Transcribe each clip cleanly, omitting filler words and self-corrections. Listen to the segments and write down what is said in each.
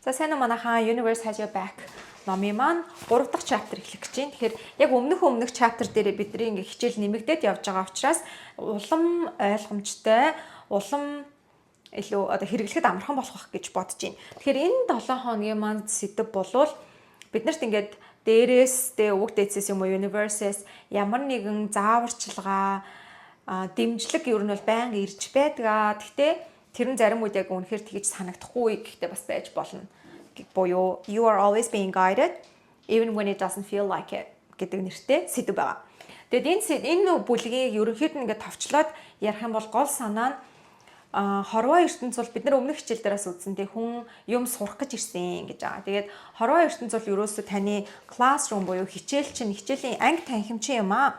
За, сайн уу, манайхаа. Universe Has Your Back номын маань 3 дахь chapter эхлэх гэж байна. Тэгэхээр яг өмнөх chapter дээрээ бидний ингээ хичээл нэмэгдээд явж байгаа учраас улам ойлгомжтой, улам илүү одоо хэрэглэхэд амархан болох байх гэж бодож байна. Тэгэхээр энэ 7 хоногийн маань сэдэв болвол биднэрт ингээд дээрээс тэ өвөг дээдсээс юм уу, universe-с ямар нэгэн зааварчилгаа, дэмжлэг ер нь бол байнга ирж байдаг. Гэхдээ тэр нь зарим үед яг үнэхээр тэгж санагдахгүй гэхдээ бас байж болно. Буюу "You are always being guided, even when it doesn't feel like it" гэдэг нэртэй сэдэв байгаа. Тэгээд энэ бүлгийг ерөнхийд нь ингээд товчлоод ярих юм бол гол санаа нь хорвоо ертөнц бол бид нар өмнөх хичээл дээрээс үзсэн, тий, хүн юм сурах гэж ирсэн гэж байгаа. Тэгээд хорвоо ертөнц бол ерөөсөө таны classroom буюу хичээл чинь, хичээлийн анги танхим чинь юм аа.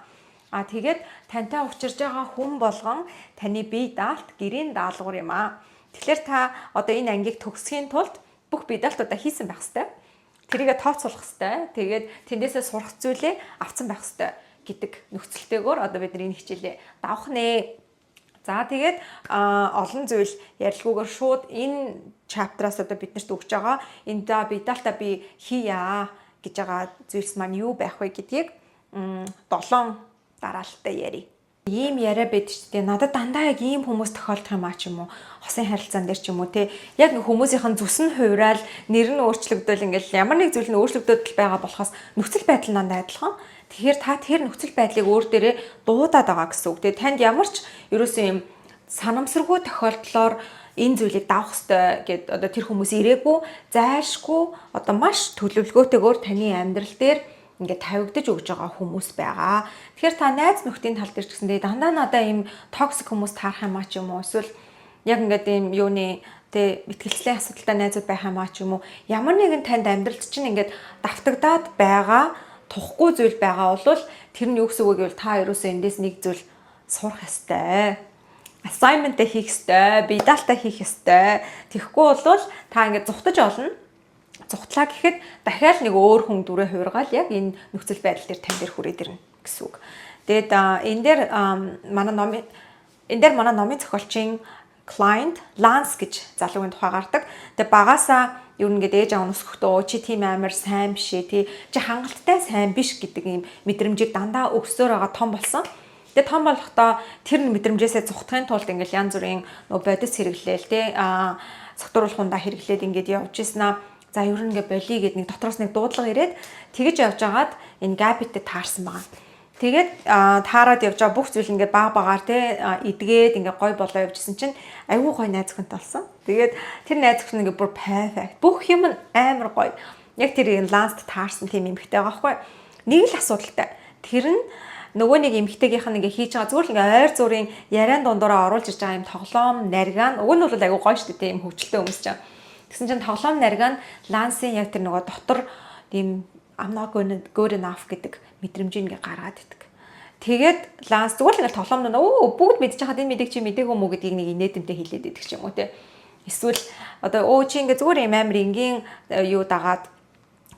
А тэгээд тантай учирж байгаа хүн болгон таны бие даалт, гэрийн даалгавар юм аа. Тэгэхээр та одоо энэ ангийг төгсөхийн тулд бүх бие даалтуудаа хийсэн байх хэвээр. Тэрийгэ тооцоолох хэвээр. Тэгээд тэндээсээ сурах зүйлээ авцсан байх хэвээр гэдэг нөхцөлтэйгээр одоо бид нар энэ хичээлээ давах нэ. За, тэгээд олон зүйл ярилгүйгээр шууд энэ chapter аас одоо биднэрт өгч байгаа энэ за бие даалтаа би хийя гэж байгаа зүйлс маань юу байх вэ гэдгийг долоон дараалалтай ярив. Ийм яриа байдаг ч дээ. Надад дандаа яг ийм хүмүүс тохиолдох юм а ч юм уу. Хосын харилцаан дээр ч юм уу, те. Яг хүмүүсийнх нь зүс нь хувираал, нэр нь өөрчлөгдөөл, ингээл ямар нэг зүйл нь өөрчлөгдөд л байгаа болохоос нөхцөл байдал надад адилхан. Тэгэхээр та тэр нөхцөл байдлыг өөр дээрээ дуудаад байгаа гэсэн үг. Тэгээ танд ямар ч ерөөсөө юм санамсаргүй тохиолдлоор энэ зүйлийг давах ёстой гэд одоо тэр хүмүүс ирээгүй, зайлшгүй одоо маш төлөвлөгөөтэйгээр таны амьдрал дээр ингээд тавигдаж өгж байгаа хүмүүс байгаа. Тэгэхээр та найз нөхдийн тал дээр ч гэсэндээ дандаа надаа ийм toxic хүмүүс таарах юм а ч юм уу, эсвэл яг ингээд ийм юуны тэ мэтгэлцлийн асуудалтай найзууд байх юм а ч юм уу, ямар нэгэн танд амьдралд чинь ингээд давтагдаад байгаа тухгүй зүйл байгаа бол тэр нь юу гэсэн үг гэвэл та ерөөсөө эндээс нэг зүйл сурах ёстой, assignment хийх ёстой, бие даалтаа хийх ёстой. Тэгэхгүй бол та ингээд зугтаж олно. Зугтлаа гэхэд дахиад нэг өөр хүн дүрээ хувиргаал яг энэ нөхцөл байдал дээр тань дээр хүрээд ирнэ гэсэн үг. Тэгээд энэ дээр манай номын зохиолчийн client Lance гэж залуугийн тухай гардаг. Тэгээ багасаа ер нь ингээд ээж аав нь өсгөхдөө чи тийм амар сайн биш ээ, тий, чи хангалттай сайн биш гэдэг ийм мэдрэмжийг дандаа өгсөөр байгаа том болсон. Тэгээ том болохдоо тэр мэдрэмжээсээ зугтахын тулд ингээл янз бүрийн нөгөө бодис хэрэглээл, тий, согтууруулах хундаа хэрэглээд ингээд явж ирсэн аа. За, ер нь ингээ болиё гэд нэг дотроос нэг дуудлага ирээд тэгэж явж байгаад энэ Габитэй таарсан байгаа. Тэгээд таарад явж байгаа бүх зүйл ингээд баг багаар те эдгээд ингээ гой болоо явжсэн чинь айгүй гой найз охинтой болсон. Тэгээд тэр найз охин ингээ бүр perfect. Бүх юм нь амар гоё. Яг тэр энэ Ланст таарсан тийм эмэгтэй байгаа байхгүй. Нэг л асуудалтай. Тэр нь нөгөө нэг эмэгтэйгийнх нь ингээ хийж байгаа зүгээр л ингээ ойр зургийн яриан дундуураа оруулж ирж байгаа юм тоглоом нариган уг нь бол айгүй гоё шүү дээ, тийм хөгжилтэй хүмүүс чинь. Тэгсэн чинь тоглоом нариган Лансын яг тэр нөгөө дотор тийм "I'm not good enough" гэдэг мэдрэмжийг ингээ гаргаад идэг. Тэгээд Ланс зүгээр л ингээ тоглоом нөө өө бүгд мэдчих хаад энэ мэдээг чи мдээгүй мүү гэдгийг нэг инээдэмтэй хэлээд идэг ч юм уу, те. Эсвэл одоо өө чи ингээ зүгээр юм амар энгийн юу дагаад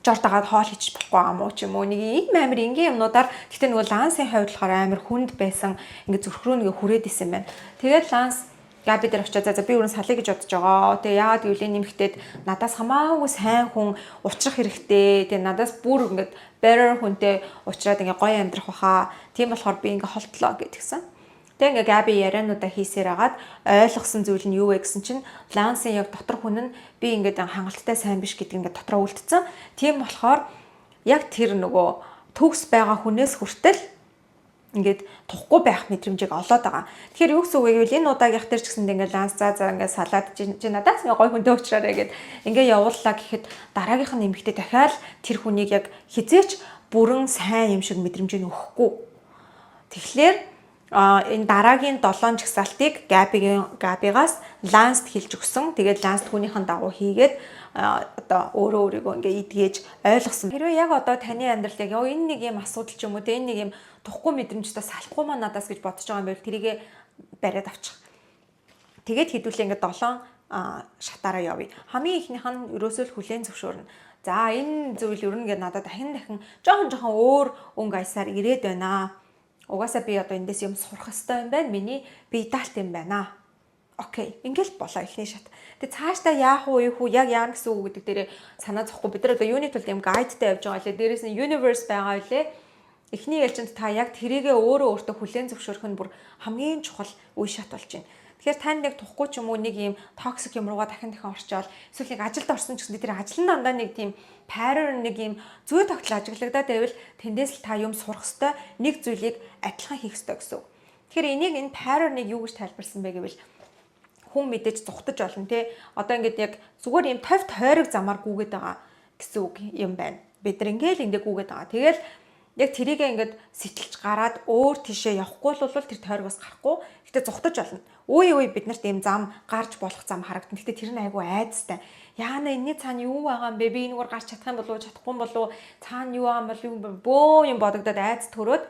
жор дагаад хоол хийчих болохгүй юм уу ч юм уу, нэг ийм амар энгийн юмнуудаар. Гэхдээ нөгөө Лансын хувьд болохоор амар хүнд байсан, ингээ зүрх рүү ингээ хүрээд исэн байна. Тэгээд Ланс Габи дээр очиод за за, би өрн салъя гэж бодож байгаа. Тэгээ яагаад гэвэл энэ нэмэгдээд надаас хамаагүй сайн хүн учрах хэрэгтэй. Тэгээ надаас бүр ингээд better хүнтэй учраад ингээ гоё амьдрах баха. Тийм болохоор би ингээ холтлоо гэдгсэн. Тэгээ ингээ Габи яриануудаа хийсээр агаад ойлгосон зүйл нь юу вэ гэсэн чинь Лансын яг дотор хүн нь би ингээд хангалттай сайн биш гэдэг ингээ дотроо үлдсэн. Тийм болохоор яг тэр нөгөө төгс байгаа хүнээс хүртэл ингээд тухгүй байх мэдрэмжийг олоод байгаа. Тэгэхээр юу гэсэн үг вэ гэвэл энэ удаагийнх дээр ч гэсэнд ингээд Ланс за за, ингээд салаад чи надаас ингээд гой хүнтэй уучраарэ гэд ингээд явууллаа гэхэд дараагийнх нь эмэгтэй дахиад тэр хүнийг яг хизээч бүрэн сайн юм шиг мэдрэмжийг өгөхгүй. Тэгэхээр энэ дараагийн 7 жагсаалтыг Габигаас Ланст хэлж өгсөн. Тэгээд Ланст түүнийхэн дагуу хийгээд одоо өөрөө өөрийгөө ингээ эдгэж ойлгосон. Хэрвээ яг одоо таны амьдралд яг ёо энэ нэг юм асуудал ч юм уу те, энэ нэг юм тухгүй мэдрэмжтэй салахгүй маа надаас гэж бодож байгаа юм байвал тэрийгэ бариад авчих. Тэгээд хэдүүлээ ингээ 7 шатаараа явъя. Хамгийн ихнийх нь ерөөсөө л хүлээн зөвшөөрнө. За, энэ зүйл ер нь ингээ надад дахин дахин жоохон жоохон өөр өнгө аясаар ирээд байна. Угаасаа би одоо эндээс юм сурах хэрэгтэй юм байна. Миний бие даалт юм байна. Okay, ингээл болоо эхний шат. Тэгээ цаашдаа яах уу, юу хүү, яг яана гэсэн үг гэдэг дээрээ санаа зовхгүй. Бид нар одоо юуны тулд юм guide тай явж байгаа лээ. Дээрээс нь universe байгаа лээ. Эхний ээлжинд та яг тэрийгэ өөрөө өөртөө хүлээн зөвшөөрөх нь бүр хамгийн чухал үе шат болж байна. Тэгэхээр танд нэг тухгүй ч юм уу, нэг юм toxic юм руугаа дахин дахин орчоол, эсвэл нэг ажилд орсон ч гэсэн тэр ажил нь дандаа нэг тийм pattern, нэг юм зүй тогтол ажиглагдаад байвал тэндээс л та юм сурах ёстой, нэг зүйлийг адилхан хийх ёстой гэсэн үг. Тэгэхээр энийг, энэ pattern-ыг юу гэж тайлбарласан бэ гэвэл хүн мэдээж зугтаж болно, те. Одоо ингээд яг зүгээр юм тойв тойрог замаар гүгээд байгаа гэсэн үг юм байна. Бид нар ингээл ингэ гүгээд байгаа. Тэгэл яг тэрийгээ ингээд сэтэлж гараад өөр тийшээ явахгүй бол тэр тойрогоос гарахгүй. Гэтэ зугтаж болно. Үе үе бид нарт ийм зам гарч болох зам харагдана. Гэтэ тэр нь айгүй айдастай. Яана, энэний цаана юу байгаа юм бэ? Би энэгээр гарч чадах юм болов уу, чадахгүй юм болов уу? Цаана юу байгаа юм бол, юу бөө юм бодогдоод айдас төрөөд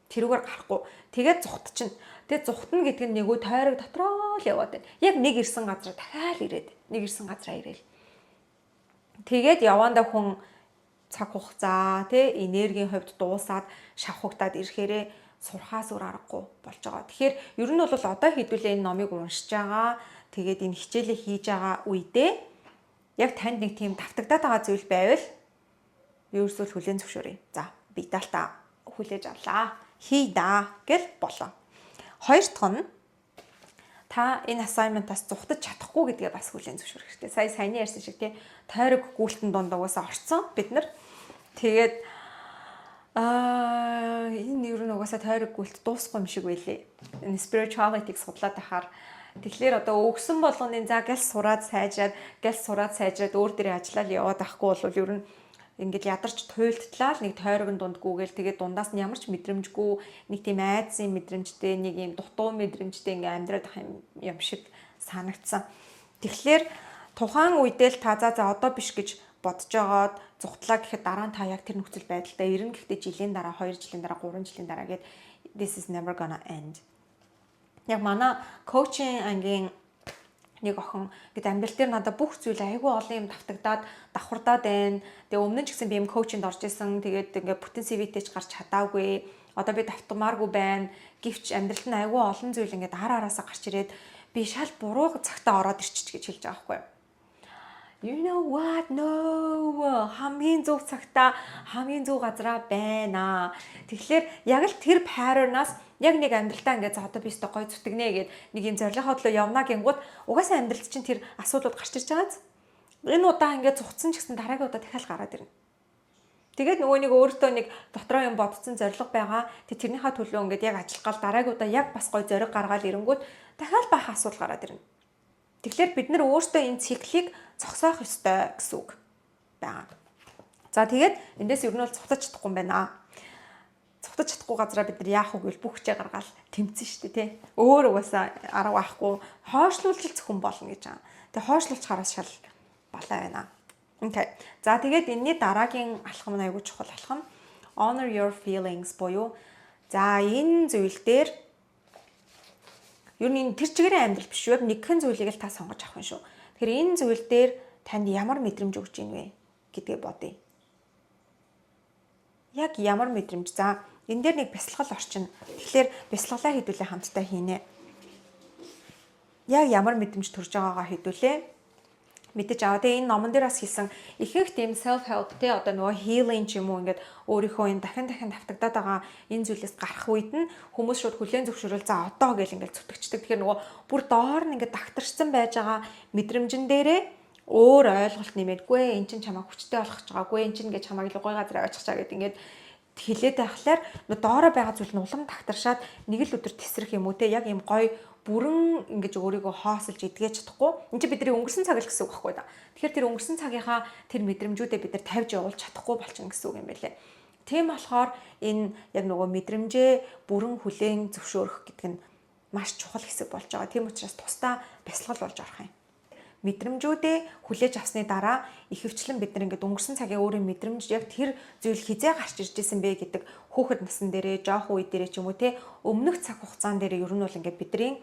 тэрүүгээр гарахгүй. Тэгээд зугтчихна. Тэгээд зугтана гэдэг нь нэгөө тойрог дотроо л яваад байна. Яг нэг ирсэн газар дахиад ирээд, нэг ирсэн газараа ирээл. Тэгээд яваандаа хүн цаг хугацаа, тий, энергийн хувьд дуусаад, шавхагдаад ирэхээрээ сурхаас өөр аргагүй болж байгаа. Тэгэхээр ер нь бол одоо хэдүүлээ энэ номыг уншиж байгаа, тэгээд энэ хичээлээ хийж байгаа үедээ яг танд нэг тийм давтагдаад байгаа зүйл байвал ерөөсөө хүлээн зөвшөөрье. За, би даалтаа хүлээж авлаа. Хий да гэл болоо. Хоёр дахь нь та энэ assignment-аас зугтаж чадахгүй гэдгээ бас хүлээн зөвшөөрөх хэрэгтэй. Сая саяны ярьсан шиг, тий, тойрог гүйлтэн дунд угаасаа орцсон бид нар. Тэгээд энэ ер нь угаасаа тойрог гүйлт дуусахгүй юм шиг байлээ. Энэ spirituality-г судлаад байхаар, тэгэхээр одоо өгсөн болгонын за гэл сураад сайжраад, гэл сураад сайжраад, өөр дээрээ ажиллаад яваад байхгүй бол ер нь ингээд ядарч туйлдтлаа л нэг тойрогн дунд гүгээл, тэгээд дундаас нь ямар ч мэдрэмжгүй, нэг тийм айдсын мэдрэмжтэй, нэг юм дутуу мэдрэмжтэй ингээд амьдраад байх юм шиг санагдсан. Тэгэхээр тухайн үедээ л та за за одоо биш гэж бодож байгаад зугтлаа гэхэд дараа нь та яг тэр нөхцөл байдалтай ирнэ. Гэхдээ жилийн дараа, 2 жилийн дараа, 3 жилийн дараа гээд this is never gonna end. Яг манай coaching ангийн нэг охин гэд амьдрал дээр надад бүх зүйл айгүй олон юм давтагдаад давхардаад байна. Тэгээ өмнө нь ч гэсэн би юм coaching д орж исэн. Тэгээд ингээ бүтэн CV-тэй ч гарч чадаагүй. Одоо би давтамааргүй байна. Гэвч амьдралд нь айгүй олон зүйл ингээд ар араасаа гарч ирээд би шал буруу цагтаа ороод ирчих гэж хэлж байгаа байхгүй юу? You know what? No. Хамгийн зөв цагтаа хамгийн зөв газараа байна. Тэгэхээр яг л тэр pattern-аас яг нэг амьдралдаа ингээд за одоо би өстой гой зүтгэнэ гэд нэг юм зорилгоо төлөө явна гингууд угаасаа амьдралд чинь тэр асуудлууд гарч ирж байгааз. Энэ удаа ингээд зугтсан ч гэсэн дараагийн удаа дахиад гараад ирнэ. Тэгээд нөгөө нэг өөртөө нэг дотроо юм бодсон зорилго байгаа. Тэг тэрнийхээ төлөө ингээд яг ажиллах гал дараагийн удаа яг бас гой зориг гаргаад ирэнгүүт дахиад баах асуудал гараад ирнэ. Тэгэхээр бид нар өөртөө энэ циклийг зогсоох ёстой гэсэн үг байгаа. За, тэгээд эндээс ер нь бол зугтаж чадахгүй юм байна. Зугтаж чадахгүй газараа бид нар яах вэ гэвэл бүх хүчээ гаргаал тэмцэн шүү дээ, тий. Өөр угаасаа арга байхгүй, хойшлуулж зөвхөн болно гэж байгаа. Тэгээ хойшлуулчихараас шал балай байна. Okay. За, тэгээд энэний дараагийн алхам нь айгүй чухал алхам. Honor your feelings буюу за энэ зүйл дээр ер нь энэ тэр чигээрээ амьдрал биш үү? Нэгхэн зүйлийг л та сонгож авах юм шүү. Тэгэхээр энэ зүйл дээр танд ямар мэдрэмж өгч ийн вэ гэдгээ бодъё. Яг ямар мэдрэмж? За, энэ дээр нэг бясалгал орчин. Тэгэхээр бясалгалаа хэдүүлээ хамтдаа хийнэ. Яг ямар мэдрэмж төрж байгаагаа хэдүүлээ мэдэж аваа. Тэгээ энэ номон дээр бас хэлсэн ихэнх тийм self help, те, одоо нөгөө healing ч юм уу, ингээд өөрийнхөө энэ дахин дахин давтагдаад байгаа энэ зүйлээс гарах үед нь хүмүүс шууд хүлээн зөвшөөрөл за одоо гэл ингээд зүтгэждэг. Тэгэхээр нөгөө бүр доор нь ингээд дагтарчсан байж байгаа мэдрэмжэн дээрээ өөр ойлголт нэмээдгүй, эн чинь чамайг хүчтэй болгох гэж байгаагүй, эн чинь ингээд чамайг илүү гой газар аваачих чаа гэд ингээд хэлээд байхлаар нөө доороо байгаа зүйл нь улам тагтаршаад нэг л өдөр тесрэх юм уу, те, яг юм гой бүрэн ингэж өөрийгөө хоосолж эдгэж чадахгүй. Энд чинь бидний өнгөрсөн цаг л гэсэн үг байхгүй да. Тэгэхээр тэр өнгөрсөн цагийнхаа тэр мэдрэмжүүдээ бид нар тавьж явуулж чадахгүй болчихно гэсэн үг юм байлээ. Тийм болохоор энэ яг нөгөө мэдрэмжээ бүрэн хүлээн зөвшөөрөх гэдэг нь маш чухал хэсэг болж байгаа. Тийм учраас тусдаа бясалгал болж орох юм. Мэдрэмжүүдээ хүлээж авсны дараа ихэвчлэн бид нар ингээд өнгөрсөн цагийн өөрийн мэдрэмж, яг тэр зүйл хизээ гарч ирж исэн бэ гэдэг, хүүхэд насн дээрээ, жоохон үе дээрээ ч юм уу, те, өмнөх цаг хугацаан дээр ер нь бол ингээд бидний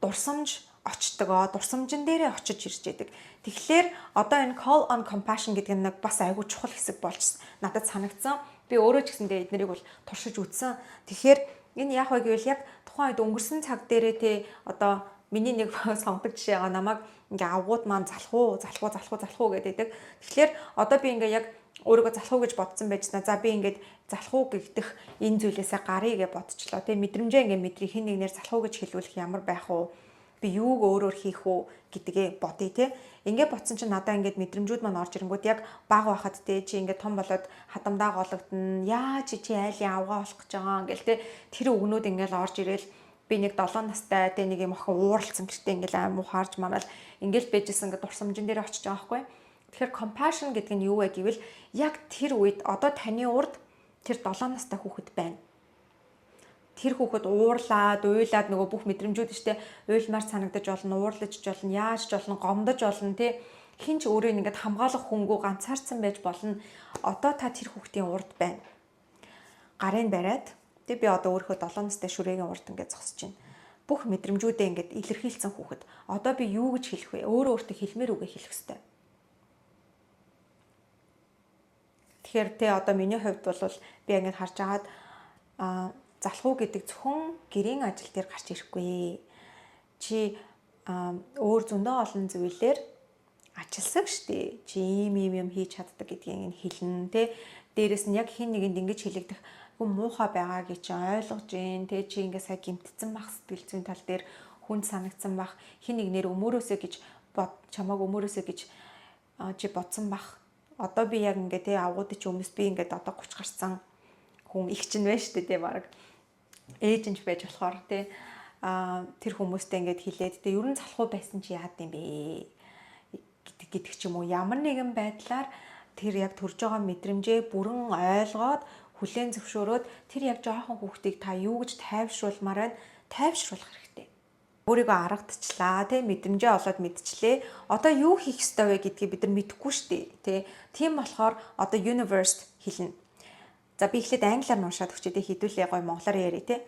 дурсамж очдог, дурсамжин дээрээ очиж ирж яадаг. Тэгэхээр одоо энэ call on compassion гэдэг нь нэг бас айгүй чухал хэсэг болж надад санагдсан. Би өөрөө ч гэсэндээ эднэрийг бол туршиж үзсэн. Тэгэхээр Энэ яах вэ гэвэл яг тухайн үед өнгөрсөн цаг дээрээ те одоо миний нэг сонгодог жишээ байгаа, намайг ингээ авгууд маань залах уу, залах уу, залах уу, залах уу гэдэг. Тэгэхээр одоо би ингээ яг өөрийгөө залах уу гэж бодсон байжснаа, за, би ингээд залах уу гэгдэх энэ зүйлээсээ гарыг гэж бодчихлоо. Тэгээ мэдрэмжээ ингээ мэдрий, хэн нэгнээр залах уу гэж хэлүүлэх ямар байх уу? Би юуг өөрөөр хийх үү гэдгээ бодъё те. Ингээ бодсон чинь надаа ингээд мэдрэмжүүд маань орж ирэнгүүт яг бага байхад те, чи ингээд том болоод хадамдаа гологдно. Яа, чи айлын авгаа болох гэж байгаа ингээл те, тэр үгнүүд ингээл орж ирээл, би нэг 7 настай те, нэг юм охин ууралцсан гэртээ ингээл аим мухаарж мараал ингээл байжсэн, ингээд дурсамжин дээр очиж байгаа байхгүй. Тэгэхээр compassion гэдэг нь юу вэ гэвэл яг тэр үед одоо таны урд тэр 7 настай хүүхэд байна. Тэр хүүхэд уурлаад, уйлаад, нөгөө бүх мэдрэмжүүд штэ, уйлмаар санагдаж болно, уурлаж болно, яаж ч болно, гомдож болно тий. Хэн ч өөрийг ингээд хамгаалах хүнгүй ганцаардсан байж болно. Одоо та тэр хүүхдийн урд байна. Гарын бариад тэг, би одоо өөрийнхөө 7 настай шүрэгийн урд ингээд зогсож байна. Бүх мэдрэмжүүдээ ингээд илэрхийлсэн хүүхэд. Одоо би юу гэж хэлэх вэ? Өөрөө өөртөө хэлмээр үгээ хэлэх ёстой. Тэгэхээр те, одоо миний хувьд бол би ингээд харж агаад залах уу гэдэг зөвхөн гэрийн ажил дээр гарч ирэхгүй. Чи өөр зөндөө олон зүйлээр ажилсаг штэ. Чи ийм ийм юм хийж чаддаг гэдгийг нь хэлнэ те. Дээрэс нь яг хэн нэгэнд ингэж хэлэгдэх хүн муухай байгааг чи ойлгож гин те. Чи ингээ сая гимтсэн бах, сэтгэл зүйн тал дээр хүнд санагдсан бах, хэн нэгнэр өмөрөөсэй гэж бод, чамааг өмөрөөсэй гэж чи бодсон бах. Одоо би яг ингээ те, авгууд чи өмнөөс би ингээд одоо 30 гарсан хүн их чинь байна штэ те, баг ээж нь ч байж болохоор те, тэр хүмүүстэй ингээд хэлээд те, ер нь залхуу байсан чи яад юм бэ гэдэг ч юм уу, ямар нэгэн байдлаар тэр яг төрж байгаа мэдрэмжээ бүрэн ойлгоод, хүлээн зөвшөөрөөд, тэр яг жоохон хүүхдийг та юу гэж тайвшруулмаар байна, тайвшруулах хэрэгтэй. Өөрийгөө аргадчлаа тий, мэдрэмжээ олоод мэдчлээ. Одоо юу хийх ёстой вэ гэдгийг бид нар мэдэхгүй шүү дээ тий. Тийм болохоор одоо universe хэлнэ. За, би эхлээд англиар нь уншаад өгчээ, хэдүүлээ гоё монголоор яриа тий.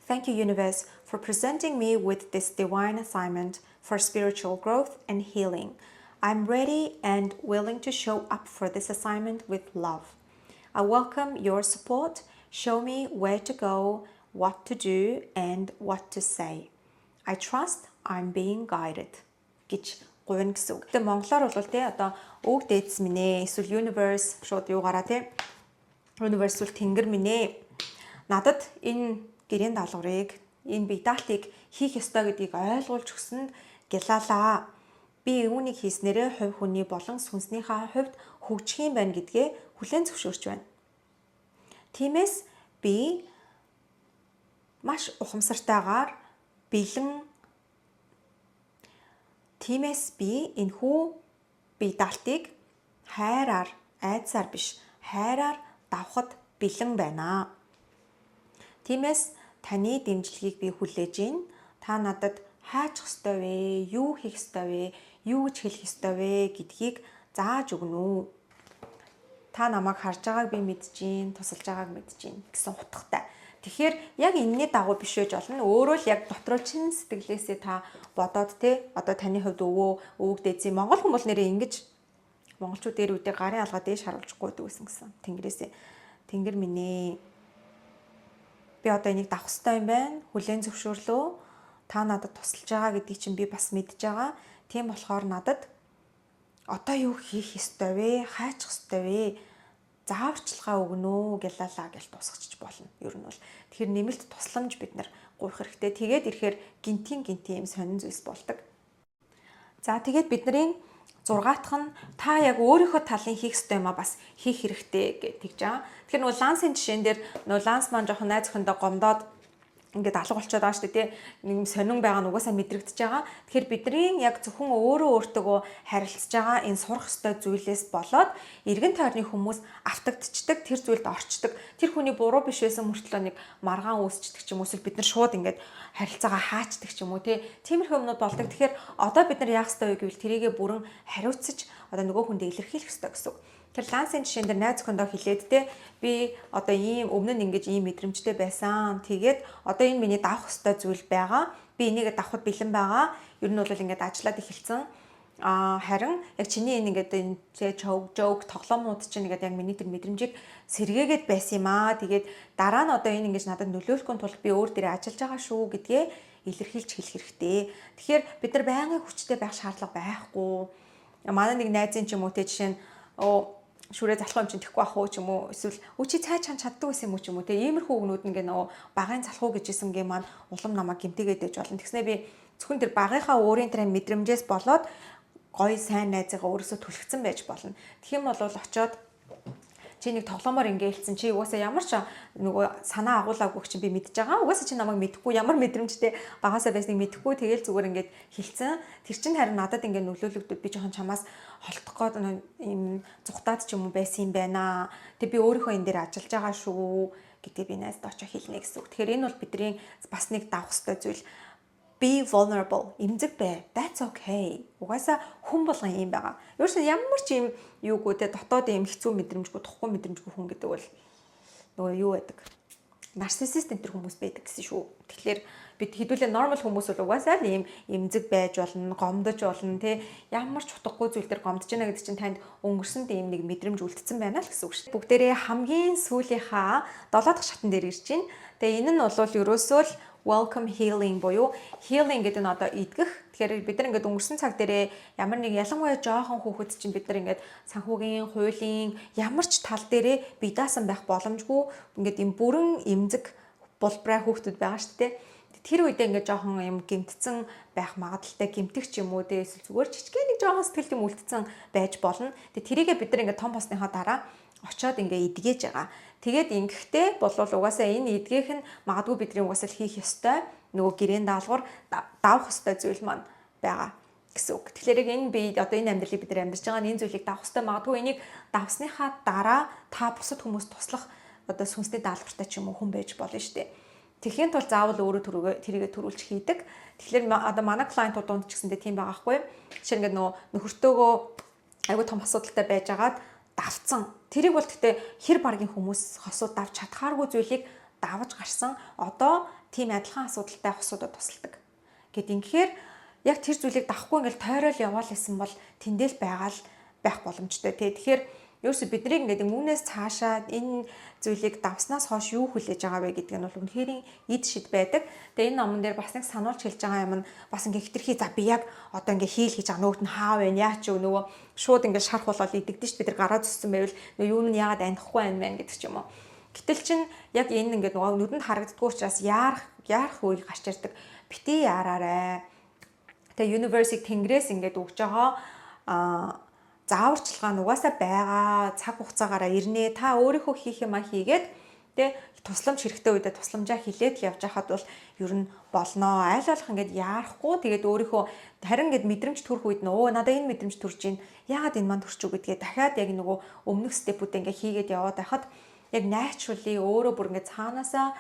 Thank you, universe, for presenting me with this divine assignment for spiritual growth and healing. I'm ready and willing to show up for this assignment with love. I welcome your support. Show me where to go, what to do and what to say. I trust I'm being guided гэж гуйна гэсэн үг. Тэгээ монголоор бол тий, одоо өвөг дээдс минь ээ, эсвэл universe, шууд юугаараа тий, universe бол тэнгэр минь ээ. Надад энэ гэрийн даалгаврыг, энэ бие даалтыг хийх ёстой гэдгийг ойлгуулж өгсөнд гялалаа. Би үүнийг хийснээрээ хувь хүний болон сүнснийхээ хувьд хөгжих юм байна гэдгээ хүлээн зөвшөөрч байна. Тиймээс би маш ухамсартайгаар бэлэн. Тиймээс би энэхүү бие даалтыг хайраар, айдсаар биш, хайраар давхад бэлэн байна. Тиймээс таны дэмжлэгийг би хүлээж байна. Та надад хаачих ёстой вэ? Юу хийх ёстой вэ? Юу гэж хэлэх ёстой вэ гэдгийг зааж өгнө үү? Та намайг харж байгааг би мэдэж гин, тусалж байгааг мэдэж гин гэсэн утгатай. Тэгэхээр яг энэний дагуу биш байж болно. Өөрөө л яг дотроо чин сэтгэлээсээ та бодоод те, одоо таны хувьд өвөө, өвөг дээдсийн монгол хүн бол нэрээ ингэж, монголчууд дээр үедээ гарын алгаа дээш харуулчихгүй байсан гэсэн. Тэнгэрээсээ, тэнгэр минь ээ. Би одоо энийг давах ёстой юм байна. Хүлээн зөвшөөрлөө. Та надад тусалж байгаа гэдгийг чинь би бас мэдж байгаа. Тийм болохоор надад одоо юу хийх ёстой вэ? Хаачих ёстой вэ? Зааварчилгаа өгнө үү гэлалаа гэж дуусгачих болно. Ер нь бол тэгэхээр нэмэлт тусламж бид нар гуйх хэрэгтэй. Тэгээд ирэхээр гинтийн гинтийн юм сонин зүйлс болдог. За, тэгээд бидний зургаатах нь та яг өөрийнхөө талын хийх ёстой юм а бас хийх хэрэгтэй гэж тэгж байгаа. Тэгэхээр нөгөө Лансын жишээн дээр нөгөө Ланс маань жоохон найз охиндоо гомдоод ингээд алга болчиход байгаа шүү дээ, тий. Нэг юм сонин байгаа нь угаасаа мэдрэгдэж байгаа. Тэгэхээр бидний яг зөвхөн өөрөө өөртөөгөө харилцаж байгаа энэ сурах ёстой зүйлээс болоод эргэн тойрны хүмүүс автагдчихдаг, тэр зүйлд орчдөг. Тэр хүний буруу биш байсан мөртлөө нэг маргаан үүсчдэг ч юм уу, эсвэл бид нар шууд ингээд харилцаагаа хаачдаг ч юм уу, тий. Тиймэрхүү юмнууд болдог. Тэгэхээр одоо бид нар яах ёстой вэ гэвэл тэрийгэ бүрэн хариуцаж, одоо нөгөө хүндээ илэрхийлэх ёстой гэсэн үг. Тэр Лансын жишээн дээр найз охиндоо хэлээд те, би одоо ийм өмнө нь ингэж ийм мэдрэмжтэй байсан. Тэгээд одоо энэ миний давах ёстой зүйл байгаа. Би энийг давхад бэлэн байгаа. Ер нь бол ингээд ажиллаад эхэлсэн. Харин яг чиний энэ ингээд энэ joke joke тоглоомнууд чинь ингээд яг миний тэр мэдрэмжийг сэргээгээд байсан юм аа. Тэгээд дараа нь одоо энэ ингэж надад нөлөөлөхгүй тулд би өөр дээрээ ажиллаж байгаа шүү гэдгээ илэрхийлж хэлэх хэрэгтэй. Тэгэхээр бид нар байнгын хүчтэй байх шаардлага байхгүй. Манай нэг найзын ч юм уу, те, жишээ нь шүрээ залах юм чинь тэхгүй ах уу ч юм уу, эсвэл өө чи цай чан чаддаг байсан юм уу ч юм уу, те, иймэрхүү үгнүүд ингээ нөгөө багын залах уу гэж исэн гээ маань улам намайг гэмтээгээд байж болно. Тэгснэ би зөвхөн тэр багынхаа өөрийн тэр мэдрэмжээс болоод гоё сайн найзыгаа өөрөөсөө түлхсэн байж болно. Тэгэх юм бол очоод чи нэг тоглоомоор ингээл, чи угаасаа ямар ч нөгөө санаа агуулаагүй чинь би мэдж байгаа. Угаасаа чи намайг мэдэхгүй, ямар мэдрэмжтэй багасаа байсныг мэдэхгүй, тэгэл зүгээр ингээд хэлцэн. Тэр чинь харин надад ингээд нөлөөлөгдөд би жоохон чамаас холдох гээд юм зүхтаад ч юм уу байсан юм байна. Тэг би өөрийнхөө энэ дээр ажиллаж байгаа шүү гэдгийг би найздаа очиж хэлнэ гэсэн үг. Тэгэхээр энэ бол бидний бас нэг давах ёстой зүйл: be vulnerable, эмзэг бай. That's okay. Угаасаа хүн болгон юм байгаа. Ерөөсөө ямар ч юм юугүй, те, дотоод юм хэцүү мэдрэмжгүй, тухгүй мэдрэмжгүй хүн гэдэг бол нөгөө юу байдаг? Нарциссист энэ төр хүмүүс байдаг гэсэн шүү. Тэгэхээр бид хэдүүлээ normal хүмүүс бол угаасаа л ийм эмзэг байж болно, гомдож болно, те, ямар ч утгагүй зүйл дээр гомдож байна гэдэг чинь танд өнгөрсөнд ийм нэг мэдрэмж үлдсэн байна л гэсэн үг шүү дээ. Бүгдээрээ хамгийн сүүлийнхаа 7 дахь шатан дээр ирж байна. Тэгээ энэ нь бол ерөөсөө л welcome healing буюу healing гэдэг нь одоо эдгэх. Тэгэхээр бид нар ингээд өнгөрсөн цаг дээрээ ямар нэг, ялангуяа жоохон хүүхэд чинь бид нар ингээд санхүүгийн, хуулийн ямар ч тал дээрээ бие даасан байх боломжгүй, ингээд юм бүрэн эмзэг булбрай хүүхдүүд байгаа шүү дээ. Тэр үедээ ингээд жоохон юм гэмтсэн байх магадлалтай, гэмтэх ч юм уу, те, эсвэл зүгээр жижигхэн нэг жоохон сэтгэл юм үлдсэн байж болно. Тэгээ тэрийгээ бид нар ингээд том болсныхоо дараа очоод ингээ эдгэж байгаа. Тэгээд ингэхдээ болвол угаасаа энэ эдгэх нь магадгүй бидний угаасаа хийх ёстой нөгөө гэрээн даалгавар, давах ёстой зүйл маань байгаа гэсэн үг. Тэгэхээр яг энэ би одоо энэ амьдралыг бид нар амьдарч байгаа энэ зүйлийг давах ёстой. Магадгүй энийг давсныхаа дараа та бусад хүмүүс туслах одоо сүнсний даалгавартай ч юм уу хүн байж болно шүү дээ. Тэгэхийн тулд заавал өөрөө төрөөгөө тэрийгэ төрүүлж хийдэг. Тэгэхээр одоо манай client ууд дунд ч гэсэндээ тийм байгаа хгүй. Жишээ нь ингээд нөгөө нөхөртөөгөө айгүй том асуудалтай байжгаад давцсан. Тэрийг бол гэхдээ хэр баргийн хүмүүс хосууд давж чадхааргүй зүйлийг давж гарсан. Одоо тийм адилхан асуудалтай хосуудад тусалдаг. Гэт ингэхээр яг тэр зүйлийг давхгүй ингээл тойрол яваал гэсэн бол тэндэл байгаа л байх боломжтой, тий. Тэгэхээр ерөөсө биднийг ингээд үүнээс цаашаа энэ зүйлийг давснаас хойш юу хүлээж байгаа вэ гэдг нь бол үнэхээр эд шид байдаг. Тэгээ энэ номон дээр бас нэг сануулж хэлж байгаа юм нь бас ингээд хитрхи за би яг одоо ингээд heal хийж байгаа, нөгөөт нь хаа вэ, яа ч нөгөө шууд ингээд шарх болоод идэгдэн шүү. Бид нар гараа зүссэн байвал нөгөө юу нь яагаад анихгүй байна мэн гэдэг ч юм уу. Гэтэл чин яг энэ ингээд нөгөө нүдэнд харагддаггүй учраас яарах яарах үе гарч ирдэг. Бити яараарай. Тэгээ universe-ийг, тэнгэрээс ингээд өгж байгаа зааварчилгаа нь угаасаа байгаа, цаг хугацаагаараа ирнэ. Та өөрийнхөө хийх юмаа хийгээд, тэ, тусламж хэрэгтэй үедээ тусламжаа хилээд л явж хахад бол ер нь болноо. Айл болох ингээд яарахгүй, тэгээд өөрийнхөө харин ингээд мэдрэмж төрөх үед нөө надаа энэ мэдрэмж төрж байна. Яагаад энэ манд төрч үү гэдгээ дахиад яг нөгөө өмнөх step үүдээ ингээд хийгээд яваад байхад яг naturally өөрөө бүр ингээд цаанаасаа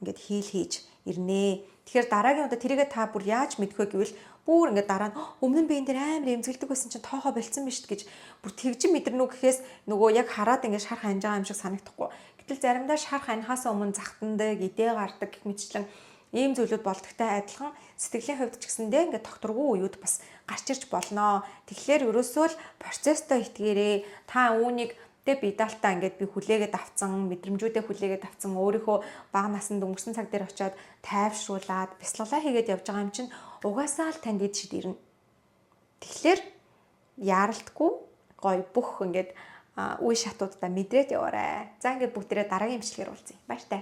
ингээд heal хийж ирнэ. Тэгэхээр дараагийн удаа тэрийгэ та бүр яаж мэдэх вэ гэвэл бүр ингээд дараа нь өмнө нь би энэ дээр амар эмзэгэлдэг байсан чинь тоохоо болцсон биз гэж бүр тэгжин мэдэрнэ үү гэхээс нөгөө яг хараад ингээд шарх анж байгаа юм шиг санагдахгүй. Гэтэл заримдаа шарх анихаас өмнө захтандаг, идээ гардаг гэх мэтчлэн ийм зүйлүүд болдогтой адилхан сэтгэлийн хувьд ч гэсэндээ ингээд тогтворгүй үеүд бас гарч ирж болно. Тэгэхээр ерөөсөө л процесстой итгээрээ. Та үүнийг, тэ, бие даалтаа ингээд би хүлээгээд авцсан, мэдрэмжүүдээ хүлээгээд авцсан, өөрийнхөө бага наснд өнгөрсөн цаг дээр очиод тайвшруулад, бясалгалаа хийгээд явж байгаа юм чинь угаасаа л танд эд шид ирнэ. Тэгэхээр яаралтгүй гоё бүх ингээд үе шатуудаа мэдрээд яваарай. За, ингээд бүгдээрээ дараагийн бичлэгээр уулзъя. Баяртай.